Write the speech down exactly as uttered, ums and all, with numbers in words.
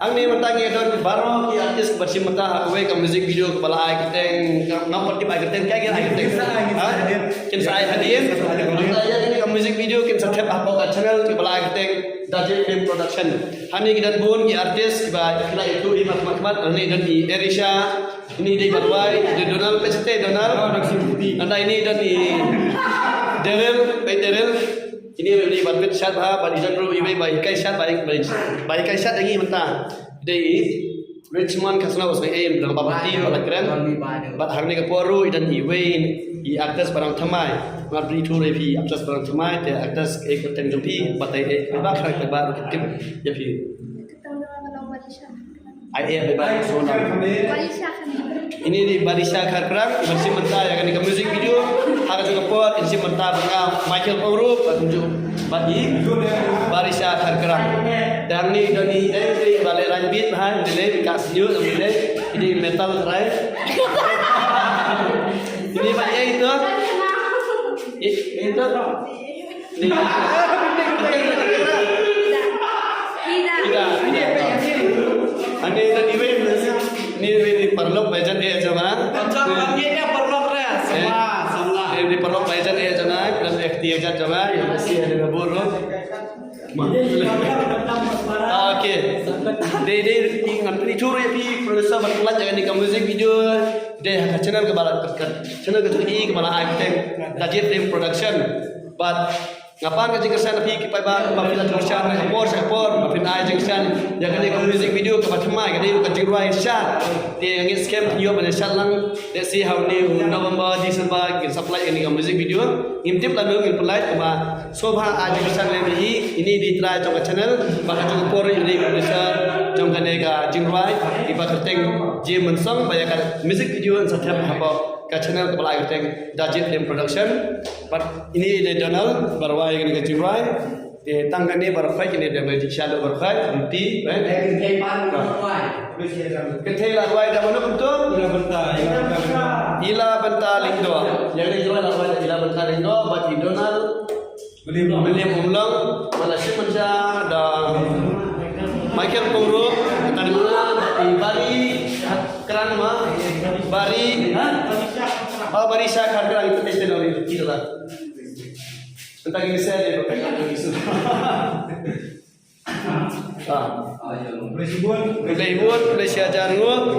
Hangne mynta ngi don baroh ki artist ba shim bynta ha kawei ka music video kaba la ai kyrteng, ngam pat tip ai kyrteng, kaei kaei ai kyrteng. Kin sa ai hadien. Kin sa ai hadien. Mynta ïa kane ka music video kin sa thep hapoh ka channel kaba la ai kyrteng Da Jit Film Production. Hangne ki don bun ki artist kiba ki la ïathuh hi khmat khmat. Hangne don i Erisha, ini dei ba rwai, i Donald, peit shatei Donald. Mynta ini don i Daryl, peit Daryl. Ini ruh dei ba peit shat bha, ba i don ruh iwei ba hikai shat, ba, ba, ba hikai shat ïa ngi mynta. Dei i Richmond Khasnaw, ba sngewbha em, dang ba pati ba la kren. Bad hangne ka por ruh i don iwei i actress ba dang thymmai. Nga bri thu re phi actress ba dang thymmai, te actress e kyrteng jong phi, ba te e ba khang te ba ruh tip ïa phi. Ai e ba sona. Barisha Kharkram. Ini dei Barisha Kharkram, i ba shim bynta ïa kane ka music video. Ha ka jong ka por in shim bynta bad nga Michael Pongrup, bad kumjuh bad i Barisha Kharkram. Te hangne don i, eh, i ba leh line beat ha, i dei leh ka sniu, i dei, i dei metal rai. Ini ba i, eh, itu. I, itu. Ida. Ida. Ida. Ani ida ni wen. Ni wen ni paralok ba jan eh jong nga. Macam bang ni dia paralok re. Sama, sama. Ni paralok ba jan eh jong nga. Dan F T eh jong nga. Yang masih ada buru. Ah, okay. Dei, dei, ngan pyni jur ïa phi producer ba pynlait ïa kane ka music video. Dei ha ka channel kaba la, ka channel ka jong i kaba la ai kyrteng Da Jit Film Production. Bad nga pan ka jingkyrshan na phi ki paidbah ba phi la kyrshan na ka por sha ka por ba phin ai jingkyrshan ïa kane ka music video kaba thymmai, ka dei ka jingrwai Shat. Te nga ngeit skhem phin ïoh ban ïa shat lang. Let's see how ni November, December kin sa pynlait kane ka music video. Ngim tip lano ngin pynlait, kaba sngewbha ai jingkyrshan lem ïa i. Ini dei i trai jong ka channel, ba ka jong ka por ini dei producer jong kane ka jingrwai, i ba kyrteng Jim Mynsong, ba ïa ka music video yn sa thep hapoh ka channel kaba la ai kyrteng Da Jit Film Production. Bad ini dei Donald ba rwai kane ka jingrwai. Te tang kane ba rwai kine dei ba jingshadoh ba rwai, ruti, eh? Kynthei la rwai da mano kumto? Ila Bynta, Ila Bynta. Ila Bynta Lyngdoh. Ïa kane jingrwai la rwai da Ila Bynta Lyngdoh, bad i Donald William Umlong, ba la shim bynta da Michael Pongrup, tang da i Bari Kharkram ma, Bari, ha? Oh, Barisha Kharkram, itu testimoni kita lah. Tang ini saya dia pakai kata Yesus. Ah. Khublei shibun, khublei shibun, khublei shihajar nguh.